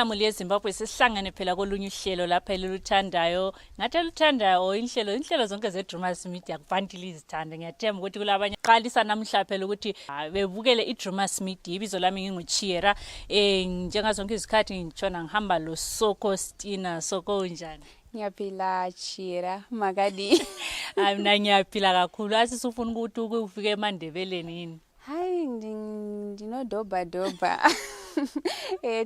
Muli yeZimbabwe, sesihlangane phela kolunye uhlelo lapha eliluthandayo. Ngathi eluthandayo or inhlelo, inhlelo zonke zeDrumas Media kufanele izithande. Ngiyathemba ukuthi kulabanye qalisa namhla phela ukuthi bebukele iDrumas Media. Ibizo lami nginguChiera. Njengazonke izikhathi ngitshona ngihamba lo Soko Stina. Soko, unjani? Ngiyaphila Chiera, makadii? Hayi, mina ngiyaphila kakhulu. Asisufuna ukuthi ufike emaNdebeleni yini? Hai, ndinodhobha dhobha.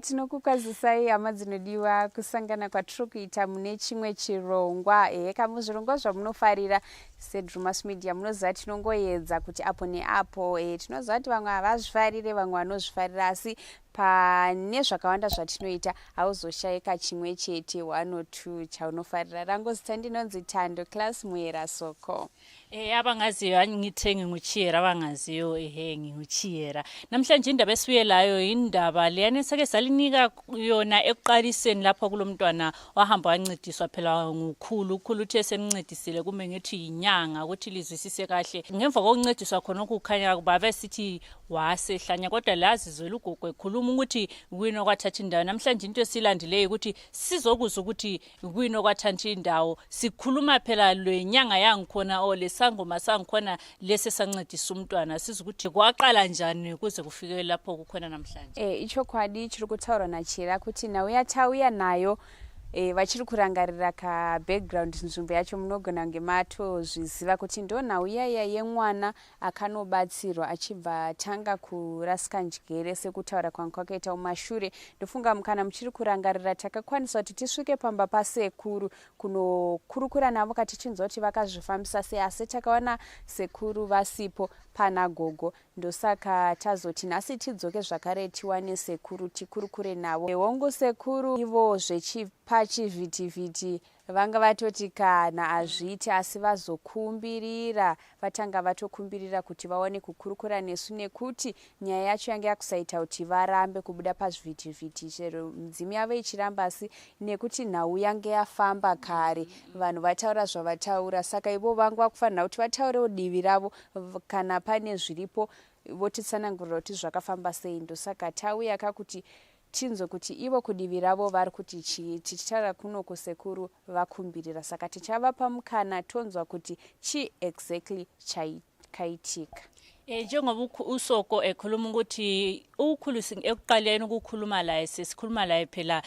Tinokukwazisai hama dzinodiwa, kusangana kwatiri kuita mune chimwe chirongwa. Kamuzvirongwa zvamunofarira seDrumas Media, munoziva tinongoedza kuti apo neapo. Tinoziva kuti vamwe havazvifarire, vamwe vanozvifarira, asi pane zvakawanda zvatinoita hauzoshayika chimwe chete, one or two chaunofarira. Rangu zita ndinonzi Tando Class Muera Soko. Abangaziyo, ngithe nginguChiera, abangaziyo, ehe, nginguChiera. Namhlanje indaba esibuye layo indaba leyana sake salinika yona ekuqaliseni, lapho kulomntwana wahamba wancediswa phela ngukhulu. Ukhulu uthe semncedisile, kumbe ngithi yinyanga ukuthi lizwisise kahle. Ngemva kokuncediswa khona kukhanya babe sithi wasehlanya, kodwa lazizwela ugogo ekhuluma ukuthi kuyini okwathatha indawo. Namhlanje into esilandileyo ukuthi sizokuzwa ukuthi kuyini okwathatha indawo. Sikhuluma phela lwenyanga yangikhona o lesangoma sangikhona lesi esancedisa umntwana, siza ukuthi kwaqala njani kuze kufike lapho kukhona namhlanje. Ichokwadi chiri kutaurwa naChira kuti nhau yatauya nayo, vachiri kurangarira kabackground, nzvimbo yacho munogona kunge matozviziva kuti ndo nhau yaiya yemwana akanobatsirwa achibva atanga kurasika njere, sekutaura kwangu kwakaita mumashure. Ndofunga kana muchiri kurangarira, takakwanisa kuti tisvike pamba pasekuru kunokurukura navo katichinzwa kuti vakazvifambisa sei, asi takawana sekuru vasipo, pana gogo. Ndosaka tazoti nhasi tidzoke zvakare tiwane sekuru tikurukure navo. Hongu sekuru, ivo zvechipachivhitivhiti vanga vatoti kana hazviiti, asi vazokumbirira, vatanga vatokumbirira kuti vaone kukurukura nesu, nekuti nyaya yacho yange yakusaita kuti varambe kubuda pazvivhitivhiti chero midzimu yavo ichiramba. Asi nekuti nhau yange yafamba kare, vanhu vataura zvavataura, saka ivo vanga vakufanira kuti vataurewo divi ravo. Kana pane zviripo votitsanangurira kuti zvakafamba sei. Ndosaka tauya kakuti tinzwe kuti ivo kudivi ravo vari kuti chii. Tichitaura kunoku sekuru vakumbirira, saka tichavapa mukana tonzwa kuti chii exactly chakaitika. Njengoba uSoko ekhuluma ukuthi ukhulu, ekuqaleni ukukhuluma laye, sesikhuluma laye phela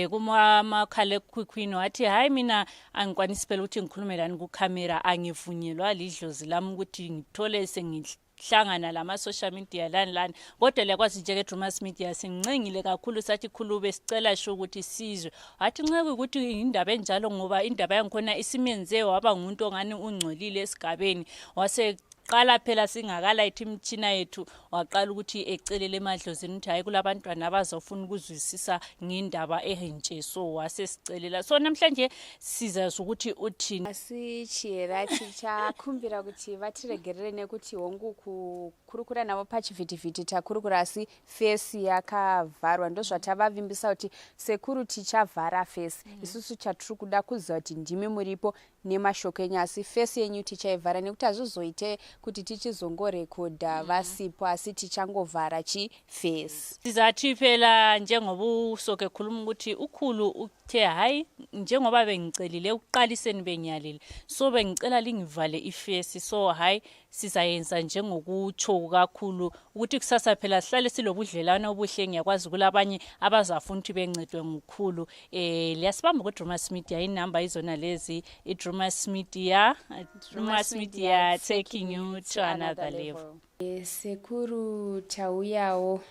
kumakhalekhukhwini, wathi, "Hayi, mina angikwanisi phela ukuthi ngikhulume lani kukhamera, angivunyelwa lidlozi lami ukuthi ngithole sengihlangana lama-social media lani lani." Kodwa liyakwazi, njenge-Drumas Media sincengile kakhulu, sathi, "Khulube, sicela sho ukuthi sizwe." Wathi nxa kuyikuthi indaba enjalo, ngoba indaba yangikhona isimenze waba ngumuntu ongani ungcolile esigabeni, wase qala phela singakalayithi imitshina yethu, waqala ukuthi ecelele emadlozini ukuthi hayi, kulabantwana abazofuna ukuzwisisa ngendaba ehentshe. So wasesicelela, so namhlanje sizazi ukuthi uthini. Asi Chiyera, tichakumbira kuti vatiregerere nekuti hongu kukurukura navo pachivhitivhiti takurukura, asi face yakavharwa. Ndozvatavavimbisa kuti sekuru tichavhara face. Isusu chatiri kuda kuziva kuti ndimi muripo nemashoko enyu, asi face yenyu tichaivhara nekuti hazvizoite kuti tichizongorekodha vasipo, asi tichangovhara chiface. Sizathi phela njengoba uSoke ekhuluma ukuthi ukhulu uthe, "Hayi, njengoba bengicelile ekuqaliseni, bengiyalile, so bengicela lingivale iface." So hayi, sizayenza njengokutsho kakhulu ukuthi kusasa phela sihlale silobudlelwano obuhle. Ngiyakwazi kulabanye abazafuna ukuthi bencedwe ngukhulu. Liyasibamba ku-Drumas Media, inamba izona lezi, i-Drumas Media, Drumas Media, taking you to another level. Sekuru, tauyawo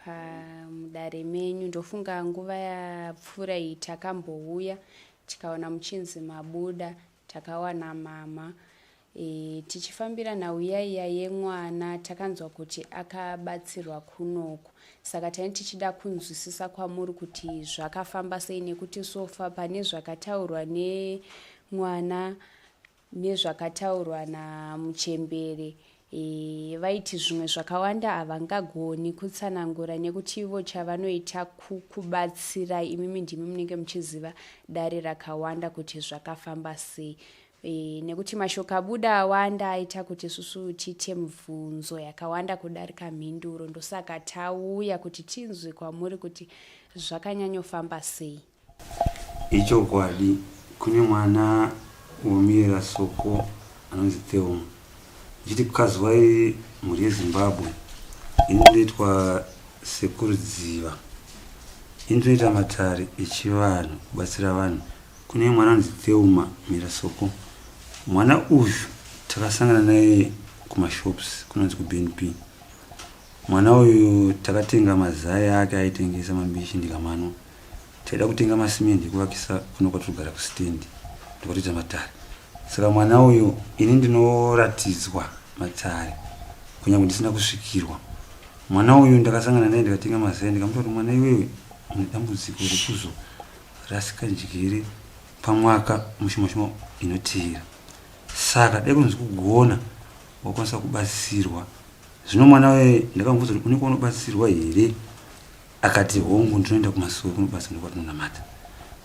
pamudare menyu. Ndofunga nguva yapfuura iyi takambouya tikaona muchinzi mabuda, takawana mama. Tichifambira nhau yaiya yemwana, takanzwa kuti akabatsirwa kunoku, saka taini tichida kunzwisisa kwamuri kuti zvakafamba sei, nekuti so far pane zvakataurwa nemwana nezvakataurwa namuchembere, vaiti zvimwe zvakawanda havangagoni kutsanangura nekuti ivo chavanoita kukubatsirai imimi, ndimi munenge muchiziva dare rakawanda kuti zvakafamba sei. E, nekuti mashoko abuda awanda aita kuti isusu tiite mibvunzo yakawanda kudarika mhinduro ndosaka tauya kuti tinzwe kwamuri kuti zvakanyanyofamba sei. Ichokwadi kune mwana womuyera Soko anonzi Theoma. Ndichiti kukazwai mhuri yeZimbabwe. Ini ndinoitwa Sekuru Dziva. Ini ndinoita matare echivanhu kubatsira vanhu. Kune mwana anonzi Theuma Mhirasoko. Mwana uyu takasangana naye kumashops kunonzi kuBNP. Mwana uyu takatenga mazai ake aitengesa mambishi ndikamanwa. Taida kutenga masimendi ekuvakisa kuno kwatirikugara kusitendi ndokwatoita matare. Saka mwana uyu ini ndinoratidzwa matare kunyangwe ndisina kusvikirwa. Mwana uyu ndakasangana naye ndikatenga mazai ndikamuti kuti mwana iwewe une dambudziko rekuzo rasika njere pamwaka mushoma shoma inoteera saka dai kunzi kugona wakwanisa kubatsirwa zvino mwana uye ndakamubvunza kuti une kwaunobatsirwa here akati hongu ndinoenda kumasowe kunobatsirwa ndokwatinonamata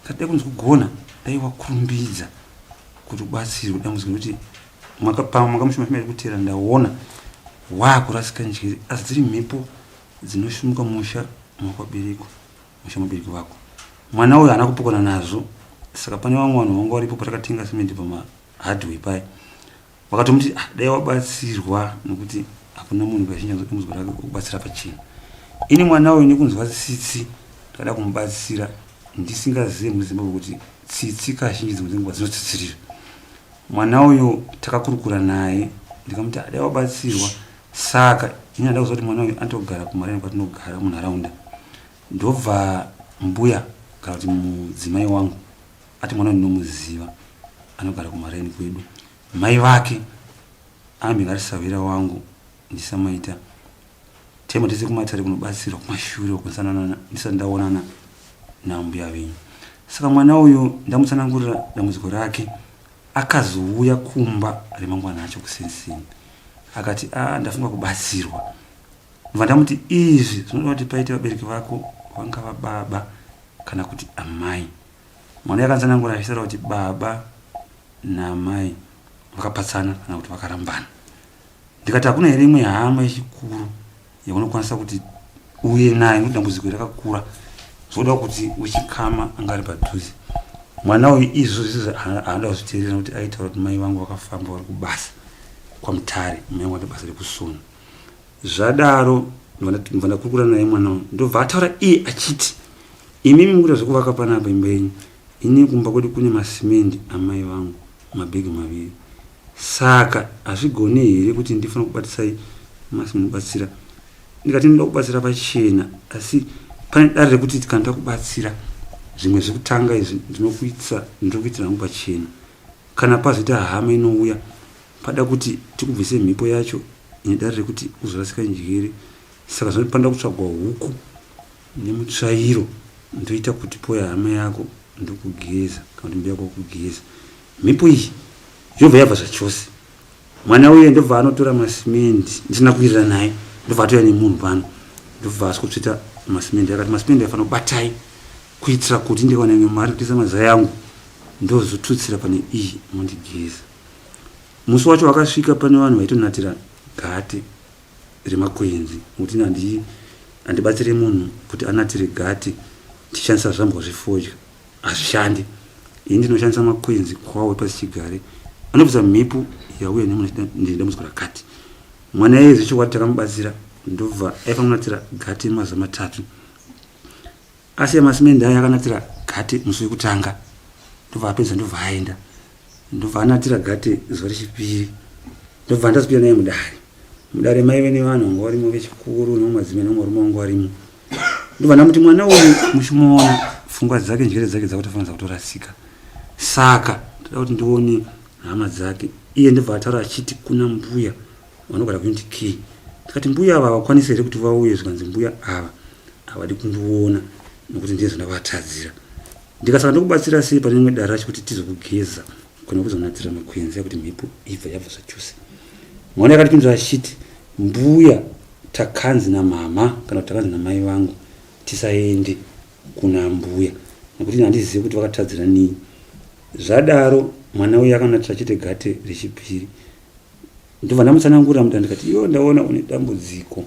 kati dai kunzi kugona dai wakurumbidza kuti ubatsirwe dambudziko nekuti pamwaka mushoma shoma iri kuteera ndaona waakurasika njere asi dziri mhepo dzinoshumuka musha makwaberekwa musha mubereki vako mwana uyu haana kupokana nazvo saka pane vamwe vanhu vanga varipo patakatenga simendi pamahardway paya vakatomuti ah, dai wabatsirwa nokuti hakuna munhu kazhinji anozodambudziko rake kubatsira pachena ini mwana uyu nekunzwa tsitsi ndakada kumubatsira ndisingazive muzimbabwe kuti tsitsi kazhinji dzimwe dzenguva dzinotsitsirira mwana uyu takakurukura naye ndikamuti ah, dai wabatsirwa Saka ini handida kuziva kuti mwana uyu anotogara kumaraini kwatinogara munharaunda. Ndobva mbuya kana kuti mudzimai wangu ati mwana uyu ndinomuziva anogara kumaraini kwedu. Mai vake ambenge ari sahwira wangu ndisamaita tema tese kumatare kunobatsirwa kumashure uko ndisati ndaonana nambuya venyu. Saka mwana uyu ndamutsanangurira dambudziko rake Akazouya kumba remangwana acho kusenseni akati a ah, ndafunga kubatsirwa. Ndobva ndamuti izvi zvinoda kuti paite vabereki vako vangava baba kana kuti amai. Mwana yakatsanangura achitaura kuti baba naamai vakapatsana kana kuti vakarambana. Ndikati hakuna here imwe hama yechikuru yaunokwanisa kuti uye naye nokuti dambudziko rakakura zvoda kuti wechikama anga ari padhuze mwana uyu izvo zvese haanoda kuzviteerera nokuti aitaura kuti mai vangu vakafamba vari kubasa kwamutare mai vangu vane basa rekusona zvadaro ndobva ndakurukura naye mwana uyu ndobva ataura iye achiti imimi mukuita zvekuvaka panapa imba yenyu ini kumba kwedu kune masimendi amai vangu mabhegi maviri Saka hazvigone here kuti ndifanira kubatisai masi munobatsira ndikati ndinoda kubatsira pachena asi pane dare rekuti kana takubatsira zvimwe zvekutanga izvi ndinokuitisa ndinokuitira hangu pachena kana pazoita hama inouya pada kuti tikubvise mhepo yacho ine dare rekuti uzorasika njere saka panoda kutsvagwa huku nemutsvairo ndoita kuti poya hama yako ndokugeza kana kuti mbuya yako kugeza Mhepo iyi yobva yabva zvachose. Mwana uye ndobva anotora masimendi ndisina kuwirira naye ndobva atouya nemunhu pano ndobva asikutsveta masimendi akati masimendi afanira kubatai kuitira kuti ndikawana imwe mari kutengesa mazai angu ndozotutsira pane iyi mondigeza. Musi wacho wakasvika pane vanhu vaitonatira gate remakwenzi nokuti handi handibatsire munhu kuti anatire gate tichishandisa zvambwa zvefodya hazvishandi ini ndinoshandisa makwenzi kwawo epasichigare anobvisa mhepo yauya nemunhu ndine dambudziko rakati mwana iye zvechokwadi takamubatsira ndobva aifanira kunatira gate mazuva matatu asi yamasimende aya akanatira gate musi wekutanga ndobva apedza ndobva aenda ndobva anatira gate zuva rechipiri ndobva ndazopinda naye mudare mudare maive nevanhu vanga varimo vechikuru nemamadzimai nemamwe varume vanga varimo ndobva ndamuti mwana uyu muchimuona pfungwa dzake njere dzake dzakutofanira kutorasika saka ndoda kuti ndione hama dzake iye ndobva ataura achiti kuna mbuya vanogara kuunit k ndikati mbuya ava havakwanisi here kuti vauye zvikanzi mbuya ava havadi kundiona nokuti ndiye zvandavatadzira ndikasaka ndokubatsira sei pane rimwe dare racho kuti tizokugeza kana kuzonatira makwenzi akuti mhepo ibva yabva zvachose mwana yakatipindura achiti mbuya takanzi namama kana kuti takanzi namai vangu tisaende kuna mbuya nekuti handizivi kuti vakatadzira nii zvadaro. Mwana uyu akanatira chete gate rechipiri. Ndobva ndamutsanangurira muda ndikati iwe ndaona une dambudziko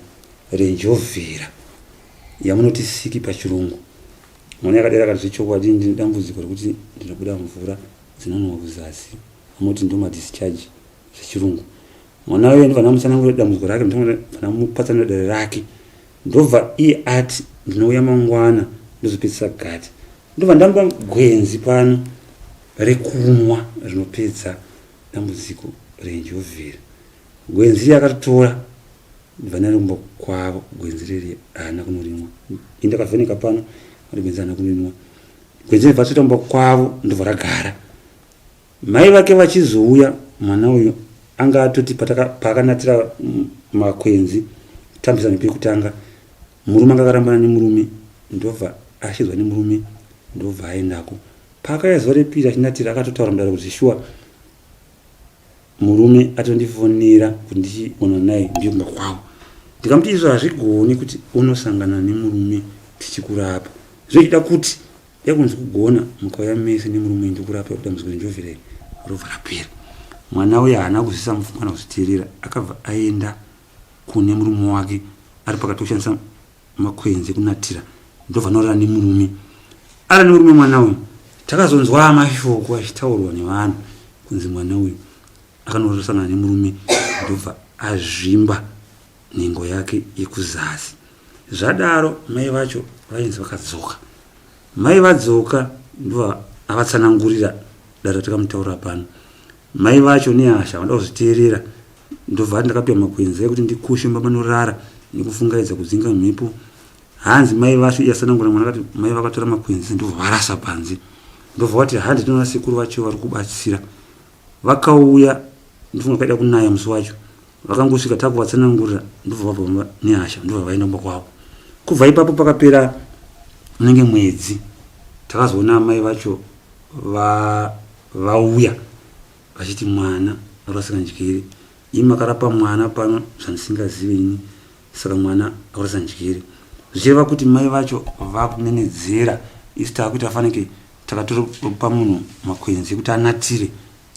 renjovhera yamunoti siki pachirungu. Mwana yakadera akati zvechokwadi ndine dambudziko rekuti ndinobuda mvura dzinonhuwa kuzasi amunoti ndo madischarge zvechirungu. Mwana uye ndobva ndamutsanangurira dambudziko rake ndobva ndamupatsanura dare rake ndobva iye ati ndinouya mangwana ndozopedzisa gate. Ndobva ndamupa gwenzi pano rekunwa rinopedza dambudziko renjovhera. Gwenzi riya akaritora ndobva ndaenda kumba kwavo gwenzi riri haana kunorimwa. Ini ndakavheneka pano ari gwenzi haana kunorimwa. Gwenzi ribva ratoita kumba kwavo ndobva ragara. Mai vake vachizouya mwana uyu anga atoti paakanatira makwenzi kutambisa mhepo yekutanga murume anga akarambana nemurume ndobva ashidzwa nemurume ndobva aendako. Paakauya zuva repiri achinatira akatotaura mudare kuti shuwa murume atondifonera kuti ndichiona naye ndiye kumba kwavo. Ndikamuti izvo hazvigoni kuti unosangana nemurume tichikurapa. Zvochida kuti dai kunzi kugona mukauya mese nemurume ndokurapa kuti dambudziko renjovhera iri robva rapera. Mwana uya haana kuzviisa mupfungwa kana kuzviteerera akabva aenda kune murume wake ari pakati pekushandisa makwenzi ekunatira ndobva anorara nemurume ara nemurume mwana uyu takazonzwa mashoko achitaurwa nevanhu kunzi mwana uyu akanorosangana nemurume ndobva azvimba nhengo yake yekuzasi zvadaro mai vacho vainzi vakadzoka mai vadzoka ndobva avatsanangurira dare ratakamutaurira pano mai vacho nehasha vanoda kuzviteerera Ndobva ati ndakapiwa makwenzi ekuti ndikushe mumba manorara nekufungaidza kudzinga mhepo. Hanzi mai vacho iye asanangura mwana akati mai vakatora makwenzi ndobva varasa panze. Ndobva vati handi tinoona sekuru vacho vari kubatsira. Vakauya ndofunga kwaida kunaya musi wacho. Vakangosvika takuvatsanangurira ndobva vabva mumba nehasha ndobva vaenda kumba kwavo. Kubva ipapo pakapera unenge mwedzi takazoona amai vacho va vauya vachiti mwana akurasika njere imi makarapa mwana pano zvandisingazive ini saka mwana akurasa njere zvichireva kuti mai vacho vakunenedzera isu taakuita fanike takatoropa munhu makwenzi ekuti anatire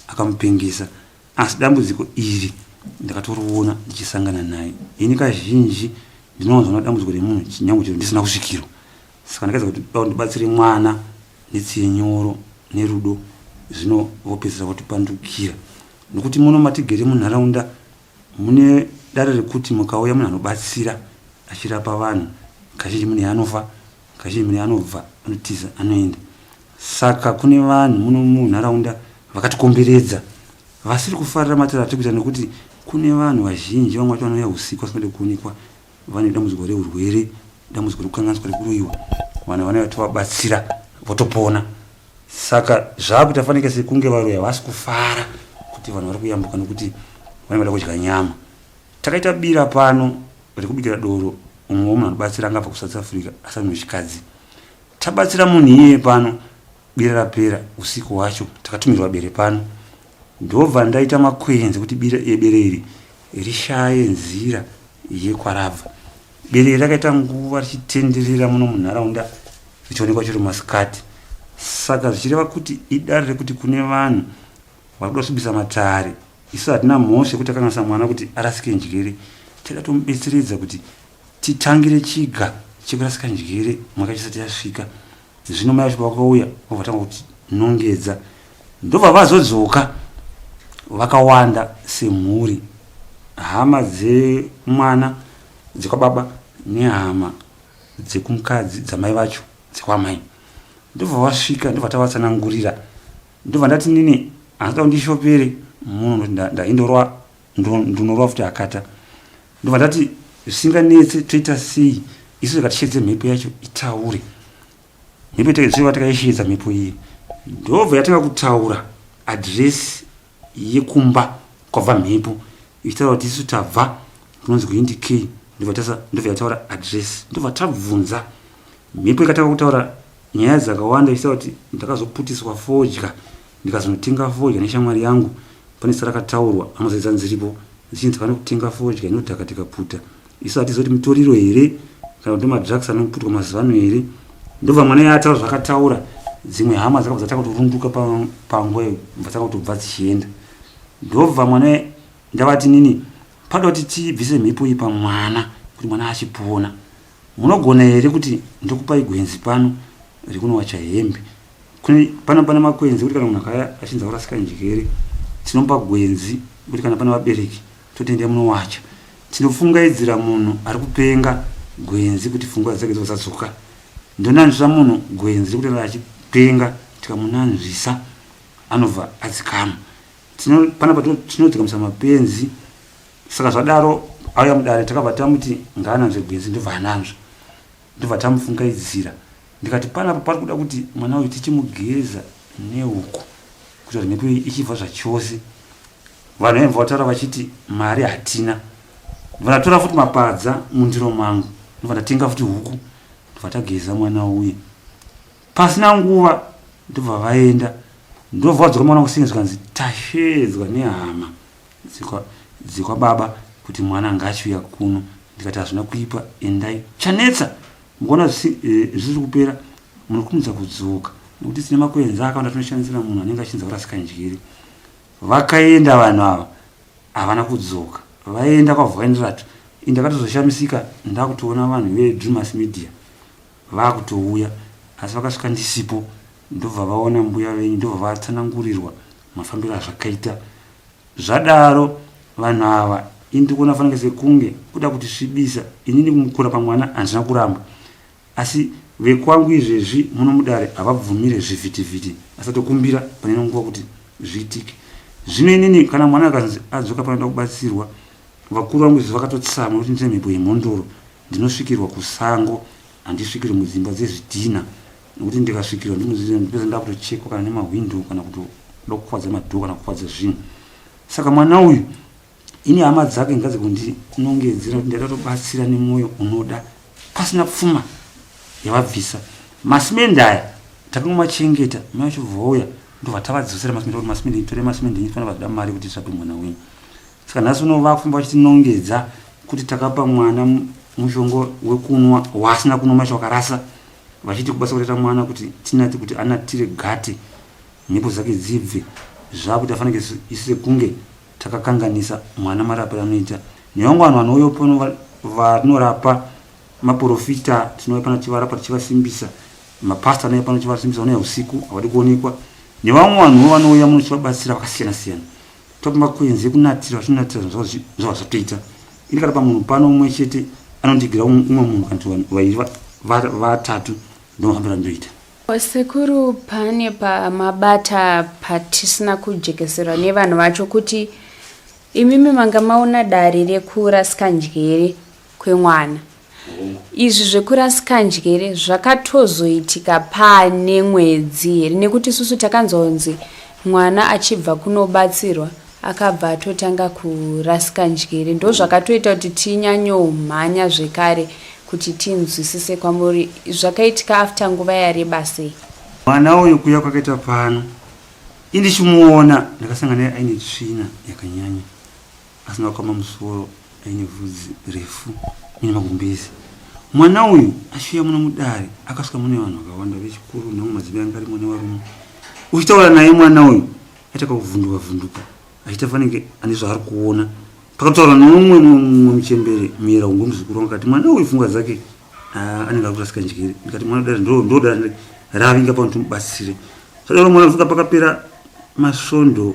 akamupengesa asi dambudziko iri ndakatoriona ndichisangana naye ini kazhinji ndinowanzona dambudziko remunhu nyangwe chero ndisina kusvikirwa Saka ndakaedza kuti dai ndibatsire mwana netsiye nyoro nerudo zvino vopedzisira votipandukira nokuti muno matigere munharaunda mune dare rekuti mukauya munhu anobatsira achirapa vanhu kazhinji mune anofa kazhinji mune anobva anotiza anoenda saka kune vanhu muno munharaunda vakatikomberedza vasiri kufarira matare atiri kuita nekuti kune vanhu vazhinji vamwe vacho vanouya usiku vasingade kuonekwa vane dambudziko reurwere dambudziko rekukanganiswa rekuroyiwa vanhu vanouya tovabatsira votopona saka zvakuita fanike sekunge varoyi havasi kufara kuti vanhu vari kuyambuka nekuti vanenge vada kudya nyama takaita bira pano rekubikira doro umwe womunhu anobatsira angabva kusouth africa asi ari wechikadzi tabatsira munhu iyeye pano bira rapera usiku hwacho takatumirwa bere pano ndobva ndaita makwenzi kuti bira bere iri rishaye nzira yekwarabva bere iri rakaita nguva richitenderera muno munharaunda richionekwa chero masikati saka zvichireva kuti idare rekuti kune vanhu vari kuda kusvibisa matare isu hatina mhosva yekuti takanganisa mwana kuti arasike njere taida tomubetseredza kuti titangire chiga chekurasika njere mwaka chisati yasvika Zvino mai vacho pavakauya vobva vatanga kutinongedza ndobva vazodzoka vakawanda semhuri hama dzemwana dzekwababa nehama dzekumukadzi dzamai vacho dzekwamai ndobva vasvika ndobva tavatsanangurira ndobva ndati nini handida kundishopere muno ndaindorwa ndinorwa futi akata ndobva ndati zvisinganetse toita sei isu tikatishedze mhepo yacho itaure mhepo taiziva takaishedza mhepo iyi ndobva yatanga kutaura adresi yekumba kwabva mhepo ichitaura kuti isu tabva kunonzi kuindikei ndobva yataura adresi ndobva tabvunza mhepo ikatanga kutaura nyaya dzakawanda ichitaura kuti ndakazoputiswa fodya ndikazonotenga fodya neshamwari yangu pane zita rakataurwa anozaidza nziripo dzichinzi takano kutenga fodya inodhaka tikaputa isu hatizoti mutoriro here kana kuti madrugs anoputwa mazuva ano here ndobva mwana yaataura zvakataura Dzimwe hama dzakabva dzatanga kutorunduka panguva iyo bva dzatanga kutobva dzichienda. Ndobva mwana ndavati nini pada kuti tibvise mhepo iyi pamwana kuti mwana achipona. Munogona here kuti ndokupai gwenzi pano rekunowacha hembe? Kune pano pane makwenzi ekuti kana munhu akaya achinzi akurasika njere tinomupa gwenzi kuti kana pane vabereki toti endai munowacha. Tinofungaidzira munhu ari kupenga gwenzi kuti pfungwa dzake dzobva dzadzoka. Ndonanzvisa munhu gwenzi rekuti kana achipenga tikamunanzvisa anobva adzikama. Tino panapa tinodzikamisa mapenzi Saka zvadaro auya mudare takabva tamuti ngaananzve gwenzi ndobva ananzva ndobva tamufungaidzira ndikati panapa pari kuda kuti mwana uyu tichimugeza nehuku kuita kuti mhepo iyi ichibva zvachose vanhu vaibva vataura vachiti mari hatina ndobva ndatora futi mapadza mundiro mangu ndobva ndatenga futi huku ndobva tageza mwana uye pasina nguva ndobva vaenda ndobva vadzoka mwana kusini zvikanzi tasheedzwa nehama dzekwababa kuti mwana ngaachiuya kuno ndikati hazvina kuipa endai chanetsa mukaona eh, zvisiri kupera munokurumidza kudzoka nekuti tine makwenzi akawanda tinoshandisira munhu anenge achinza kurasika njere vakaenda vanhu ava havana kudzoka vaenda kwavhaenderatu indakatozoshamisika ndakutoona vanhu vedremas media vakutouya asi vakasvika ndisipo ndobva vaona mbuya venyu ndobva vatsanangurirwa mafambiro azvakaita Zvadaro vanhu ava ini ndikuona fanike sekunge kuda kutisvibisa inini kumukura pamwana handina kuramba asi vekwangu izvezvi muno mudare havabvumire zvivhitivhiti asi atokumbira pane nguva kuti zviitike zvino inini kana mwana akanzi adzoka panoda kubatsirwa vakuru vangu izvi vakatotsamwa kuti ndine mhepo yemhondoro ndinosvikirwa kusango handisvikirwe mudzimba dzezvidhina nekuti ndikasvikirwa ndipedza ndakutochekwa kana nemahwindo kana kutoda kukuvadza madhoo kana kukuvadza zvinhu saka mwana uyu ini hama dzake ngadzi kundinongedzera kuti ndakatobatsira nemwoyo unoda pasina pfuma yavabvisa masimende aya takangomachengeta mai vacho vauya ndobva tavadzosera masimende kuti masimende tore masimende enyu fana vazoda mari kuti tirape mwana wenyu saka nhasi uno vakufamba vachitinongedza kuti takapa mwana mushonga wekunwa waasina kunwa macho wakarasa vachiti kubasa kutoita mwana kuti tinati kuti anatire gate mhepo dzake dzibve zvakuti afanike isu sekunge takakanganisa mwana marapiro anoita nevangu vanhu vanouya pano vanorapa maporofita tinouya pano tichivarapa tichivasimbisa mapasta anouya pano tichivasimbisa vanouya usiku havadi kuonekwa nevamwe vanhuwo vanouya muno tichivabatsira vakasiyana siyana Topa makwenzi ekunatira vachinatira zvinhu zvava zvatoita. Ini kana pamunhu pano umwe chete anondigira umwe munhu kana kuti vairi vatatu ndomafambiro andoita. Sekuru pane pamabata patisina kujekeserwa nevanhu vacho kuti imimi manga maona dare rekurasika njere kwemwana. Izvi zvekurasika njere zvakatozoitika paane mwedzi here nekuti isusu takanzonzi mwana achibva kunobatsirwa akabva atotanga kurasika njere ndozvakatoita kuti tinyanyomhanya zvekare kuti tinzwisise kwamuri zvakaitika after nguva yareba sei. Mwana uyu kuuya kwakaita pano indichimuona ndakasangana naye aine tsvina yakanyanya asina kukama musoro aine vhudzi refu mune magumbezi mwana uyu achiuya muno mudare akasvika mune vanhu vakawanda vechikuru nemamwe madzimai anga arimo nevarume uchitaura naye mwana uyu aita kakuvhunduka vhunduka achiita fanike ane zvaari kuona pakataura neumwe mumwe muchembere muyera ungu muzukuru wangu akati mwana uyu pfungwa dzake ah, anenge ari kurasika njere ndikati mwana dare ndoda ravinga pano timubatsire zvadaro mwana fuka pakapera masvondo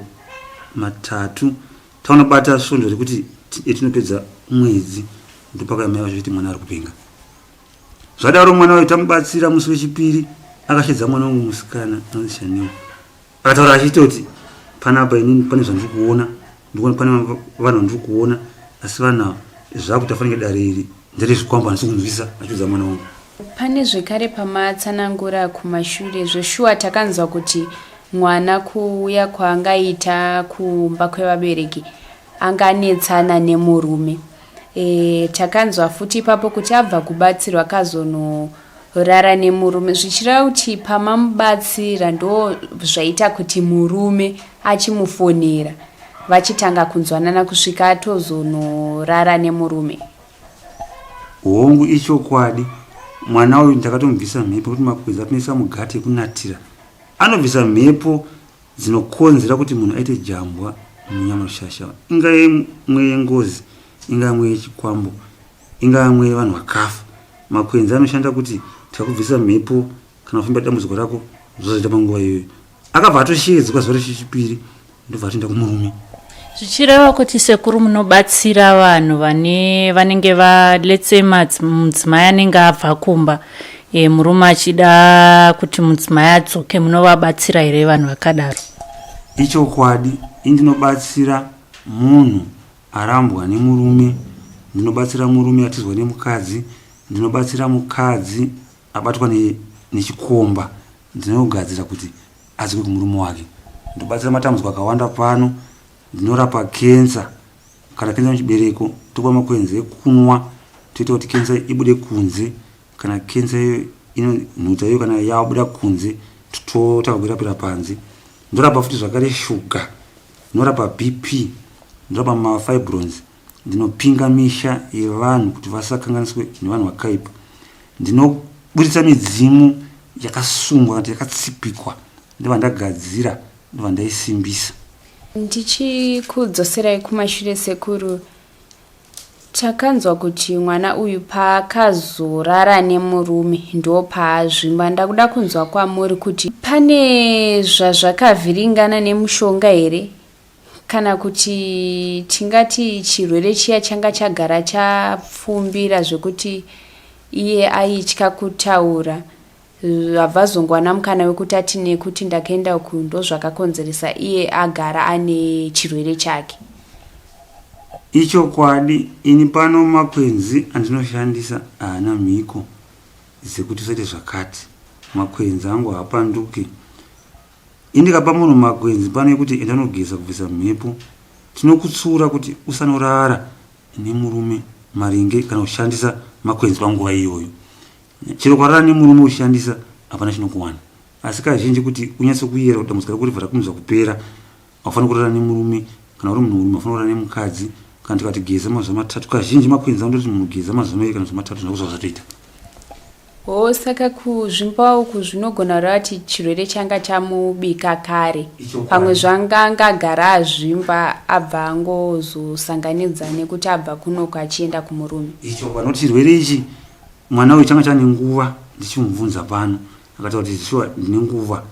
matatu taunobata svondo rekuti etinopedza mwedzi ndopakauya mai vacho kuti mwana ari kupenga zvadaro mwana wayo tamubatsira musi wechipiri akashedza mwana wangu musikana anonzi shanel akataura achitoti panapa inini pane zvandiri kuona ndikuona pane vanhu vandiri kuona asi vanhu ava zvakuti afanike dare iri nderezvikwambo handisi kunzwisa achiudza mwana wangu Pane zvekare pamatsanangura kumashure zveshuwa takanzwa kuti mwana kuuya kwaangaita kumba kwevabereki anganetsana nemurume e, takanzwa futi ipapo kuti abva kubatsirwa akazonorara nemurume zvichireva kuti pamamubatsira ndo zvaita kuti murume achimufonera vachitanga kunzwanana kusvika atozonorara nemurume Hongu ichokwadi mwana uyu ndakatomubvisa mhepo kuti makwenzi atinoisa mugati ekunatira Anobvisa mhepo dzinokonzera kuti munhu aite jambwa munyama rushasha, ingave mweya yengozi, ingave mweya yechikwambo, ingave mweya yevanhu vakafa. Makwenzi anoshanda kuti tikakubvisa mhepo kana kufamba dambudziko rako zvozoita panguva iyoyo. Akabva atosheedzwa zuva rechipiri ndobva atoenda kumurume. Zvichireva kuti sekuru munobatsira vanhu vane vanenge va let's say mudzimai anenge abva kumba e, murume achida kuti mudzimai adzoke munovabatsira here vanhu vakadaro? Ichokwadi, ini ndinobatsira munhu arambwa nemurume, ndinobatsira murume atizwa nemukadzi, ndinobatsira mukadzi abatwa nechikomba, ndinogadzira kuti adzoke kumurume wake. Ndobatsira matambudziko akawanda pano, ndinorapa kensa kana kensa muchibereko, topa makwenzi ekunwa toita kuti kensa ibude kunze. Kana kensa iyo inonhuta iyo kana yabuda kunze totanga kuirapira panze. Ndorapa futi zvakare shuga, ndinorapa BP, ndorapa mafibrons, ndinopinga misha yevanhu kuti vasakanganiswe nevanhu vakaipa. Ndinoburitsa midzimu yakasungwa kana kuti yakatsipikwa ndobva ndagadzira ndobva ndaisimbisa. Ndichikudzoserai kumashure sekuru, takanzwa kuti mwana uyu paakazorara nemurume ndopaazvimba. Ndakuda kunzwa kwamuri kuti pane zvazvakavhiringana nemushonga here kana kuti tingati chirwere chiya changa chagara chapfumbira zvekuti iye aitya kutaura abva azongowana mukana wekuti ati nekuti ndakaenda uku ndozvakakonzeresa iye agara ane chirwere chake. Ichokwadi ini pano makwenzi andinoshandisa haana mhiko dzekuti usaite zvakati. Makwenzi angu haapanduke. Ini ndikapa munhu makwenzi pano ekuti enda unogeza kubvisa mhepo, tinokutsiura kuti usanorara nemurume maringe kana kushandisa makwenzi panguva iyoyo. Chero ukarara nemurume uchishandisa hapana chinokuwana. Asi kazhinji kuti unyatse kuyera kuti dambudziko rako ribva rakurumidza kupera, haufaniri kurara nemurume kana uri munhurume haufaniri kurara nemukadzi kana tikati geza mazuva matatu. Kazhinji makwenzi anototi munhu geza mazuva maviri kana mazuva matatu zvako zvazvatoita. Hoo saka kuzvimba uku zvinogona kureva kuti chirwere changa chamubika kare. Pamwe zvanga anga agara azvimba abva angozosanganidza nekuti abva kunoku achienda kumurume. Ichokwadi nokuti chirwere ichi mwana uyu changa chane nguva ndichimubvunza pano akataura kuti shuwa ndine nguva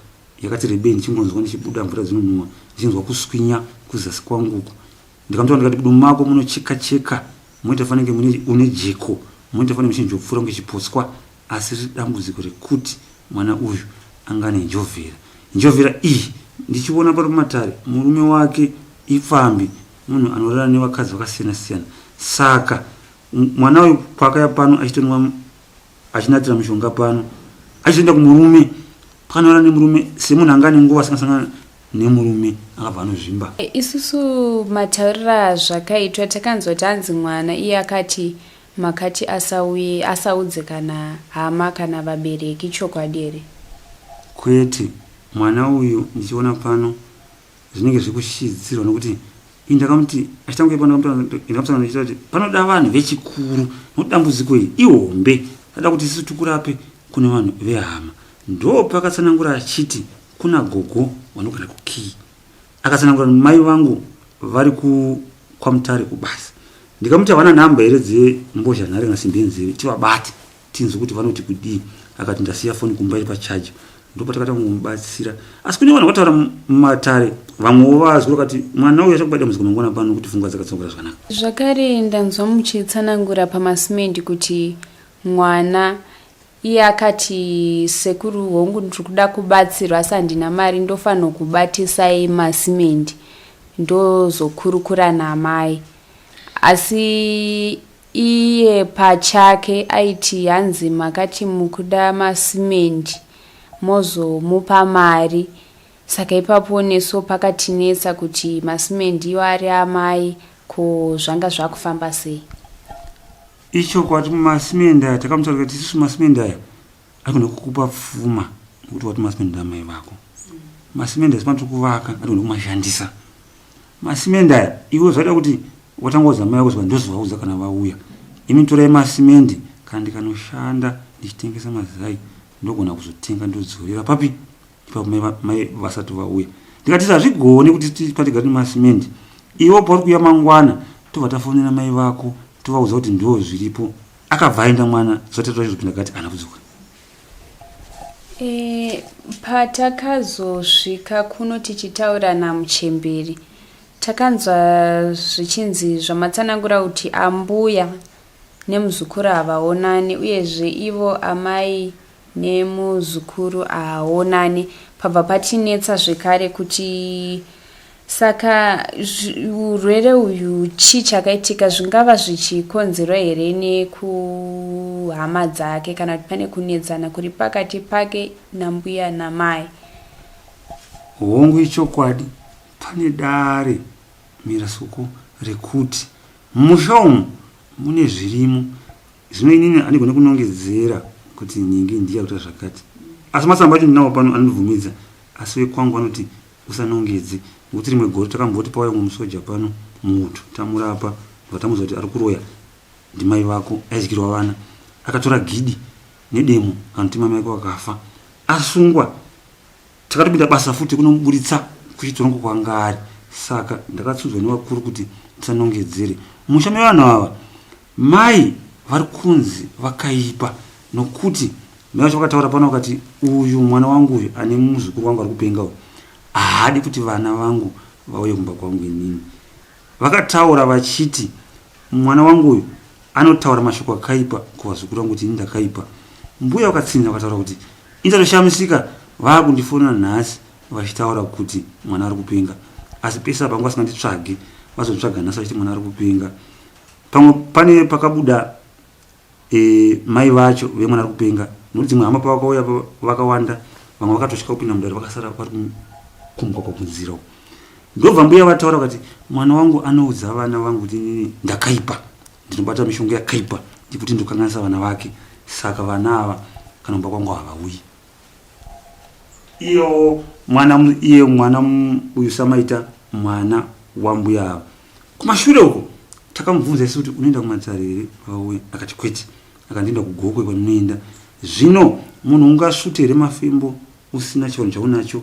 yakati rebei ndichingonzwa ndichibuda mvura dzinonhuwa ndichinzwa kuswinya kuzasi kwangu uku. Ndikamutora ndikati kudumbu mako munocheka cheka moita fanike mune une jeko moita fanike muchinjopfura kunge chipotswa asi riri dambudziko rekuti mwana uyu anga ane njovhera. Njovhera iyi ndichiona pari pamatare murume wake ipfambi munhu anorara nevakadzi vakasiyana siyana saka mwana uyu paakaya pano achitonwa achinatira mushonga pano achizoenda kumurume panorara nemurume semunhu anga ane nguva asingasangana nemurume akabva anozvimba. Isusu mataurira zvakaitwa takanzwa kuti hanzi mwana iye akati makati asauye asaudze kana hama kana vabereki ichokwadi here? Kwete mwana uyu ndichiona pano zvinenge zvekushidzirwa nokuti ini ndakamuti achitanga kuipa ndakamusangana ndichita kuti panoda vanhu vechikuru nokuti dambudziko iri ihombe ada kuti isusu tikurape kune vanhu vehama ndopakatsanangura achiti kuna gogo vanogara kukii akatsanangura mai vangu vari kwamutare kubasa ndikamuti havana nhamba here dzembozha nhare kana simbi yenzeve tivabate tinzwe kuti vanoti kudii akati ndasiya foni kumba iri pachaja ndopatakatanga kumubatsira asi kune vanhu vakataura mumatare vamwewo vazwi vakati mwana uyu achakubata dambudziko mangwana pano kuti pfungwa dzakatsongora zvakanaka. Zvakare ndanzwa muchitsanangura pamasimendi kuti mwana iye akati sekuru hongu ndiri kuda kubatsirwa asi handina mari ndofanirwa kubatisai masimendi ndozokurukura naamai asi Iye pachake aiti hanzi makati mukuda masimendi mozomupa mari saka ipapo nesuwo pakatinetsa kuti masimendi iwo ari amai ko zvanga zvakufamba sei. Ichokwadi masimendi aya takamutaurira kuti isusu masimendi aya aigona kukupa pfuma nekuti wati masimendi amai vako. Masimendi aya sipano tiri kuvaka atigona kumashandisa. Masimendi aya iwe zvaida kuti watanga udza mai vako ndozovaudza kana vauya. Imi torai masimendi kana ndikanoshanda ndichitengesa mazai ndogona kuzotenga ndodzorera papi? Ipapo mai vasati vauya ndikati hazvigoni kuti patigare nemasimende iwo pauri kuuya mangwana tobva tafonera mai vako tovaudza kuti ndo zviripo. Akabva aenda mwana zvatatu vachizopinda gati haana kudzoka. E, patakazosvika kuno tichitaura namuchemberi takanzwa zvichinzi zvamatsanangura kuti ambuya nemuzukuru havaonani uyezve ivo amai nemuzukuru haaonani pabva patinetsa zvekare kuti saka urwere uyu chii chakaitika zvingava zvichikonzerwa here nekuhama dzake kana kuti pane kunetsana kuri pakati pake nambuya namai? Hongu ichokwadi pane dare mirasoko rekuti mumusha umu mune zvirimo. Zvino inini handigone kunongedzera kuti nhingi ndiye akuita zvakati. Asi matsamba acho ndinawo pano anondibvumidza asi vekwangu vanoti usanongedze nekuti rimwe gore takamboti pauya umwe musoja pano muuto tamurapa ndobva tamuudza kuti ari kuroya ndimai vako aidyirwa vana akatora gidi nedemo anotema mai vake vakafa asungwa. Takatopinda basa futi kunomuburitsa kuchitorongo kwanga ari saka ndakatsudzwa nevakuru kuti ndisanongedzere. Musha mevanhu ava mai vari kunzi vakaipa nokuti mai vacho vakataura pano vakati uyu mwana wangu uyu ane muzukuru wangu ari kupenga uyu haadi kuti vana vangu vauye kumba kwangu inini. Vakataura vachiti mwana wangu uyu anotaura mashoko akaipa kuvazukuru vangu kuti ini ndakaipa. Mbuya vakatsinhira vakataura kuti ini ndatoshamisika vakundifonera nhasi vachitaura kuti mwana ari kupenga asi pese apa vanga vasinganditsvagi vazonditsvaga nhasi vachiti mwana ari kupenga. Pamwe pane pakabuda e, mai vacho vemwana ari kupenga nokuti dzimwe hama pavakauya vakawanda vamwe vakatotya kupinda mudare vakasara vari kumugwagwa kunzira uko ndobva mbuya vataura vakati mwana wangu anoudza vana vangu kuti inini ndakaipa ndinobata mishonga yakaipa ndikuti ndokanganisa vana vake saka vana ava kana kumba kwangu havauyi iyo mwana iye mwana uyu samaita mwana wambuya ava kumashure uko takamubvunza isu kuti unoenda kumatare here vauya akati kwete akandienda kugokwe kwandinoenda zvino munhu ungasvute here mafembo usina chivanhu chaunacho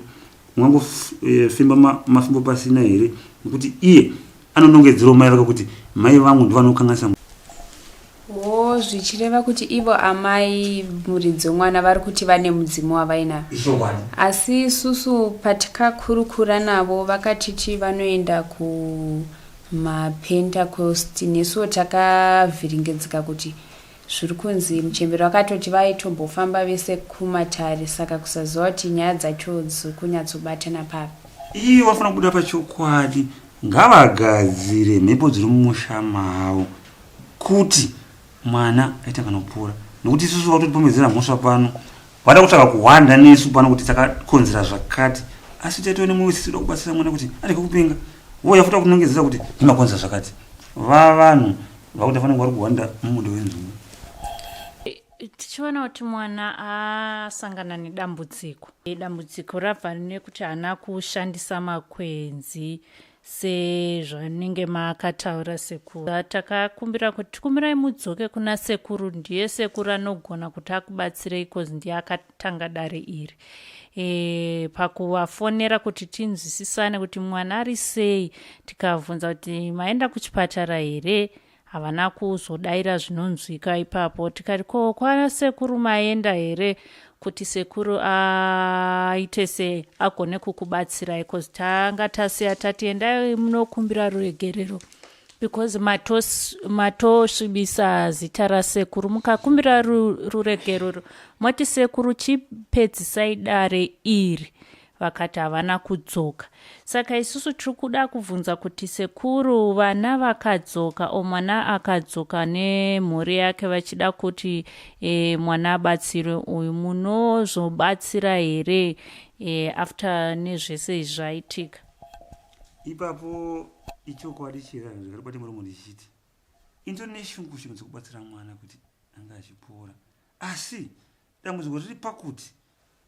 ungangofemba eh, mafembo pasina here nekuti iye anonongedzerawo mai vake kuti mai vangu ndovanokanganisa. Hoo zvichireva kuti ivo amai muridzi wemwana vari kuti vane mudzimu wavainawo. Ichokwadi. Asi isusu patikakurukura navo vakatiti vanoenda kumaPentecost nesuwo takavhiringidzika kuti zviri kunzi muchembere vakatoti vaitombofamba vese kumatare saka kusaziva kuti nyaya dzacho dziri kunyatsobatana papi. Ivo vanofanira kubuda pachokwadi ngavagadzire mhepo dziri mumusha mavo kuti mwana aite kanopora nokuti isusu vakutotipomedzera mhosva pano vada kutsvaga kuhwanda nesu pano kuti takakonzera zvakati asi taitove nemwoyo sisi kuda kubatsira mwana kuti arege kupenga vouya futi vakunongedzera kuti ndimakonzera zvakati vavanhu vakuti fanira vari kuhwanda mumudo wenzungu. Tichiona kuti mwana asangana nedambudziko, dambudziko rabva nekuti haana kushandisa makwenzi sezvanenge makataura sekuru. Takakumbira kuti tikumbirai mudzoke kuna sekuru, ndiye sekuru anogona kuti akubatsirei cause ndiye akatanga dare iri. E, pakuvafonera kuti tinzwisisane kuti mwana ari sei, tikabvunza kuti maenda kuchipatara here Havana kuzodaira zvinonzwika ipapo tikati ko kwasekuru maenda here kuti sekuru aite sei agone kukubatsirai cause tanga tasiya tati endai munokumbira ruregerero because matosvibisa mato zita rasekuru mukakumbira ruregerero moti sekuru chipedzisai dare iri vakati havana kudzoka saka isusu tiri kuda kubvunza kuti sekuru vana vakadzoka o mwana akadzoka nemhuri yake vachida kuti e, mwana abatsirwe uyu munozobatsira here e, after nezvese izvi zvaitika? Ipapo ichokwadi chera zvakaribate muromo ndichiti indori neshungu shungu dzekubatsira mwana kuti anga achipora asi dambudziko riri pakuti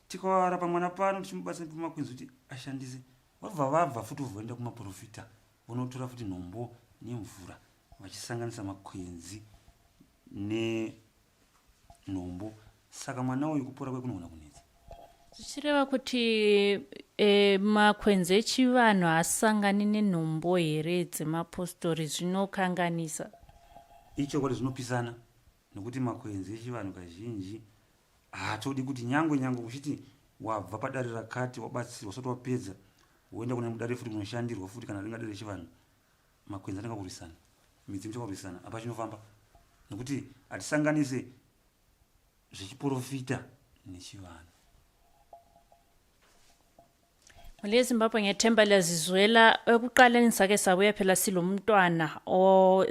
Tikawarapa mwana pano tichimubatsira nepamakwenzi kuti ashandise, vabva vabva futi voenda kumaporofita vonotora futi nhombo nemvura vachisanganisa makwenzi nenhombo. Saka mwana uyu kupora kwe kunogona kunetsa. Zvichireva kuti e, makwenzi echivanhu haasangani nenhombo here dzemapostori zvinokanganisa? Ichokwadi zvinopisana nekuti makwenzi echivanhu kazhinji haatodi kuti nyangwe nyangwe uchiti wabva padare rakati wabatsirwa usati wapedza woenda kune mudare futi kunoshandirwa futi kana ringa dare rechivanhu makwenzi anenge akurwisana midzimu chakurwisana apa chinofamba nekuti hatisanganise zvechiporofita nechivanhu. Mhuli yeZimbabwe ngethemba liyazizwela ekuqaleni sake sabuya phela silomntwana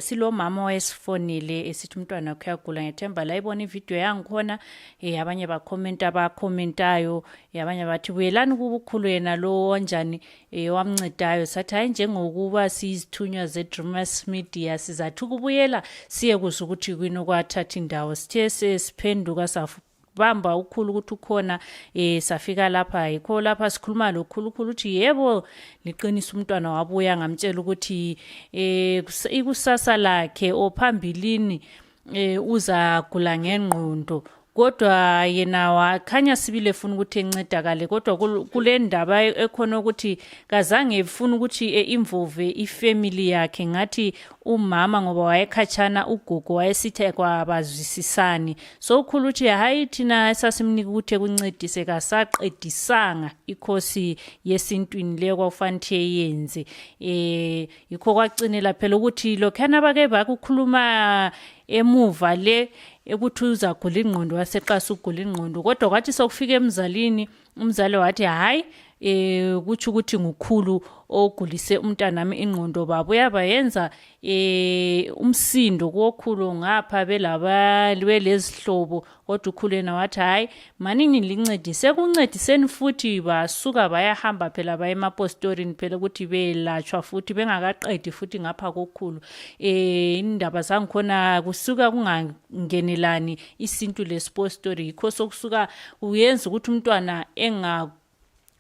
silomama owayesifonile esithi umntwana wakhe uyagula ngethemba layibona ividiyo yangikhona eh abanye bakhomenta abakhomentayo eh, abanye bathi buyelani kubukhulu yena lo onjani eh wamncedayo sathi hayi njengokuba siyizithunywa ze-Dreamers Media sizathi ukubuyela siye kuzwa ukuthi kwini okwathatha indawo sithe sesiphenduka bamba ukhulu ukuthi ukhona eh safika lapha yikho lapha sikhuluma lokhulukhulu ukuthi yebo liqinisa umntwana wabuya ngamtshela ukuthi eh ikusasa lakhe ophambilini eh uzagula ngengqondo kodwa yena wakhanya sibili efuna ukuthi encedakale kodwa kule ndaba e-, ekhona ukuthi kazange efuna ukuthi e-involve ifamily yakhe ngathi umama ngoba wayekhatshana ugogo wayesithi kwabazwisisani so ukhulu uthi hayi thina esasimnika ukuthi ekuncedise kasaqedisanga ikhosi yesintwini leyo kwakufanele ukuthi eyenze um yikho kwacinela phela ukuthi lokhuyana bake bakukhuluma emuva le ukuthi uzagula ingqondo waseqasa ukugula ingqondo kodwa kwathi sokufika emzalini umzali wathi hhayi eh kutsho ukuthi ngukhulu ogulise umntanami ingqondo babuya bayenza eh umsindo kokhulu ngapha belaba belezihlobo kodwa ukhulu yena wathi hayi manini lincedise kuncediseni futhi basuka bayahamba phela baye emapostorini phela ukuthi beyelatshwa futhi bengakaqedi futhi ngapha kokhulu eh indaba zangikhona kusuka kungangenelani isintu lesipostori yikho sokusuka kuyenza ukuthi umntwana enga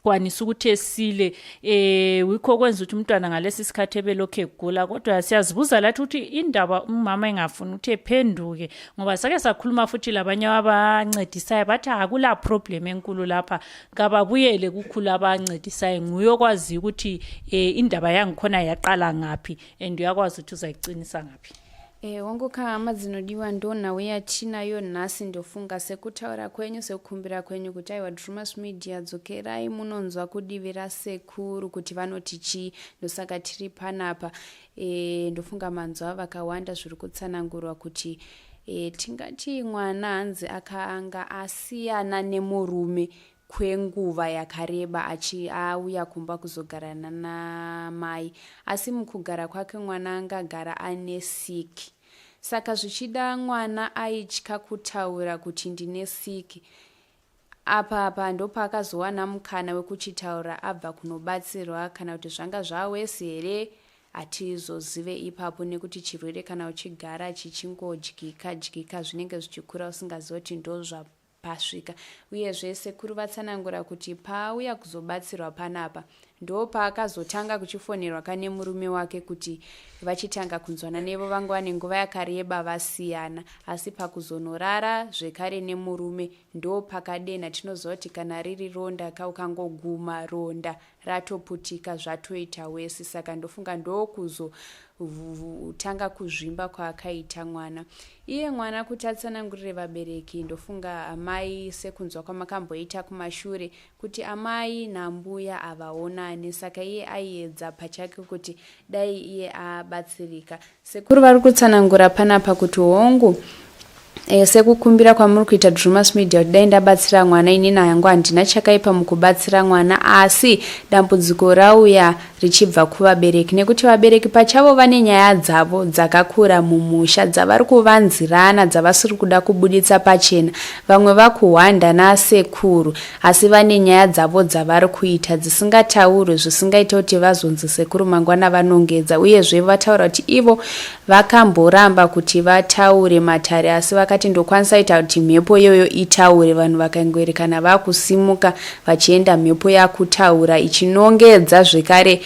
kwanisa ukuthi esile eh wikho kwenza ukuthi umntwana ngalesi sikhathi ebelokhu egula kodwa siyazibuza lathi ukuthi indaba umama engafuni ukuthi ephenduke ngoba sake sakhuluma futhi labanye abancedisayo bathi akula problem enkulu lapha kababuyele kukhulu abancedisayo nguye okwaziyo ukuthi eh indaba yangikhona yaqala ngaphi and uyakwazi ukuthi uzayiqinisa ngaphi Eh, wangu hama dzinodiwa ndonhau yatinayo nhasi ndofunga sekutaura kwenyu sekukumbira kwenyu kuti aiwa Drewmas Media dzokerai munonzwa kudivi rasekuru kuti vanoti chii ndosaka tiri panapa e, ndofunga manzwa vakawanda zviri kutsanangurwa kuti e, tingati mwana hanzi akanga asiyana nemurume kwenguva yakareba achi auya kumba kuzogara nana mai asi mukugara kwake mwana angagara ane sick saka zvichida mwana aitya kutaura kuti ndine sick apa apa ndopaakazowana mukana wekuchitaura abva kunobatsirwa kana kuti zvanga zvawesi here hatizozive ipapo nekuti chirwere kana uchigara chichingodyika dyika zvinenge zvichikura usingazive kuti ndozva pasvika. Uyezve sekuru vatsanangura kuti paauya kuzobatsirwa panapa ndopaakazotanga kuchifonerwa ka nemurume wake kuti vachitanga kunzwana nevo vanga vane nguva yakareba vasiyana asi pakuzonorara zvekare nemurume ndopakadenha tinoziva kuti kana riri ronda ka ukangoguma ronda ratoputika zvatoita wesi saka ndofunga ndokuzotanga kuzvimba kwaakaita mwana iye mwana kuti atsanangurire vabereki ndofunga amai sekunzwa kwamakamboita kumashure kuti amai nambuya havaonani saka iye aiedza pachake kuti dai iye abatsirika Sekuru vari kutsanangura panapa kuti hongu e, sekukumbira kwamuri kuita Drewmas Media kuti dai ndabatsira mwana inini hangu handina chakaipa mukubatsira mwana asi dambudziko rauya richibva kuvabereki nekuti vabereki pachavo vane nyaya dzavo dzakakura mumusha dzavari kuvanzirana dzavasiri kuda kubuditsa pachena vamwe vakuhwanda nasekuru asi vane nyaya dzavo dzavari kuita dzisingataurwe zvisingaite kuti vazonzi sekuru mangwana vanongedza uyezve vataura kuti ivo vakamboramba kuti vataure matare asi vakati ndokwanisa ita kuti mhepo iyoyo itaure vanhu vakangoerekana vakusimuka vachienda mhepo yakutaura ichinongedza zvekare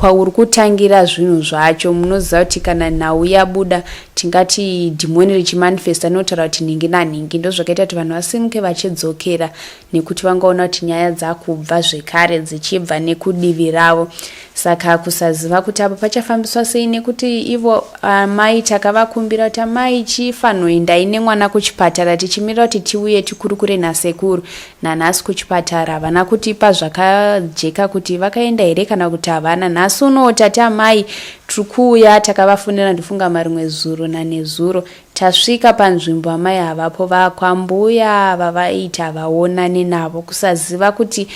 Kwauri kutangira zvinhu zvacho munoziva kuti kana nhau yabuda tingati dhimoni richimanifesta rinotaura kuti nhingi nanhingi ndozvakaita kuti vanhu vasimuke vachidzokera nekuti vangaona kuti nyaya dzakubva zvekare dzichibva nekudivi ravo saka kusaziva kuti apo pachafambiswa sei nekuti ivo amai takavakumbira kuti amai chifanoendai nemwana kuchipatara tichimirira kuti tiuye tikurukure nasekuru Nanhasi kuchipatara havana kutipa zvakajeka kuti vakaenda here kana kuti havana. Nhasi unowo tati amai tiri kuuya takavafonera ndifunga marimwe zuro nanezuro. Tasvika panzvimbo amai havapo vakwambuya vavaiti havaonane navo kusaziva kuti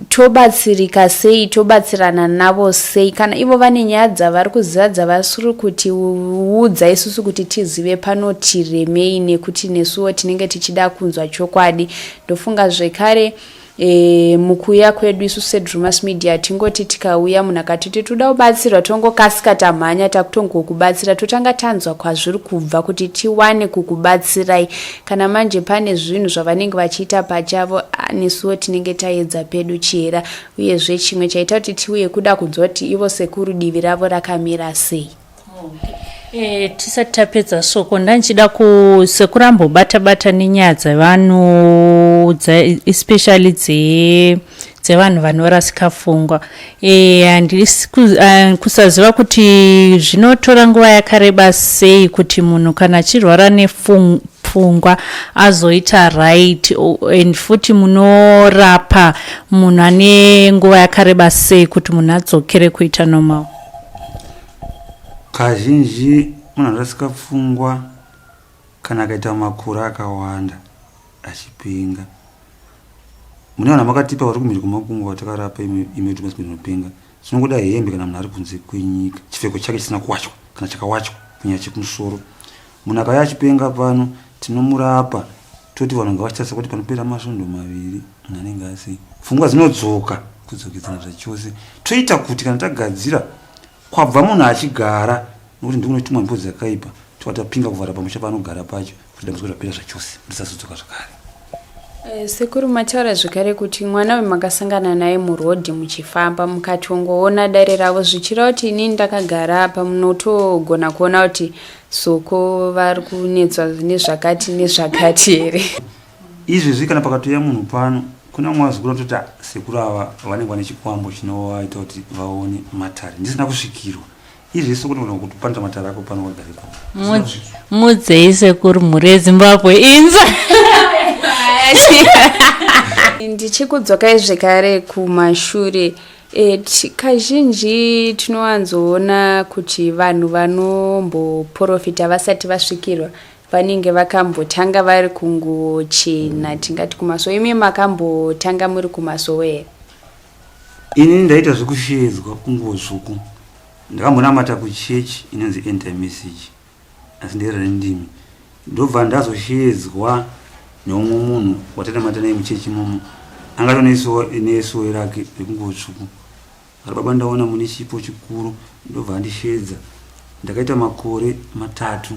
Tobatsirika sei tobatsirana navo sei kana ivo vane nyaya dzavari kuziva dzavasiri kutiudza isusu kuti tizive panotiremei nekuti nesuwo tinenge tichida kunzwa chokwadi ndofunga zvekare E, mukuuya kwedu isu sedrumas media tingoti tikauya munhu akatiti toda kubatsirwa tongokasika tamhanya takutongokubatsira totanga tanzwa kwazviri kubva kuti tiwane kukubatsirai Kana manje pane zvinhu zvavanenge vachiita pachavo nesuwo tinenge taedza pedu chihera uyezve chimwe chaita kuti tiuye kuda kunzwa kuti ivo sekuru divi ravo rakamira sei. Okay. E, tisati tapedza soko ndandichida ku sekuru ambobata bata nenyaya dzevanhu especially dze dzevanhu vanorasika pfungwa e, handisi kusaziva kuti zvinotora nguva yakareba sei kuti munhu kana achirwara nepfungwa azoita right and futi munorapa munhu ane nguva yakareba sei kuti munhu adzokere kuita normal kazhinji munhu anorasika pfungwa kana akaita makore akawanda achipinga Mune vanhu vamakatipa vari kumhiri kwemakungwa vatakarapa imi imi kuti munopenga. Tinongoda hembe kana munhu ari kunze kwenyika. Chipfeko chake chisina kuwachwa kana chakawachwa kunyanya chekumusoro. Munhu akauya achipenga pano tinomurapa toti vanhu ngavachitarisa kuti panopera masvondo maviri munhu anenge asi pfungwa dzinodzoka kudzokedzana zvachose. Toita kuti kana tagadzira kwabva munhu achigara nokuti ndikunotumwa mhepo dzakaipa tobva tapinga kuvhara pamusha paanogara pacho kuti dambudziko rapera zvachose risazodzoka zvakare. Eh, sekuru mataura zvekare kuti mwana uyu makasangana naye murodhi muchifamba mukatongoona dare ravo zvichireva kuti inini ndakagara apa munotogona kuona kuti soko vari kunetswa nezvakati nezvakati here izvezvi kana pakatouya munhu pano kune vamwe vazukuru vanototi ah, sekuru ava vanenge vane chikwambo chinovaita kuti vaone matare ndisina kusvikirwa Izvi isu kunogona kutopandira matare ako pano wagara ipapo. Mudzei sekuru mhuri yeZimbabwe inza. Ndichikudzokai zvekare kumashure e, kazhinji tinowanzoona kuti vanhu vanomboprofita vasati vasvikirwa vanenge vakambotanga vari kungochena tingati kumasowe imi makambotanga muri kumasowe here Ini ndaita zvekusheedzwa kunguwo tsvuku. Ndakambonamata kuchurch inonzi End Time Message asi ndairara nendimi. Ndobva ndazosheedzwa neumwe munhu watainamata naye muchechi imomo anga atone nesowe rake rekunguwo tsvuku. Akati baba ndaona mune chipo chikuru ndobva andisheedza. Ndakaita makore matatu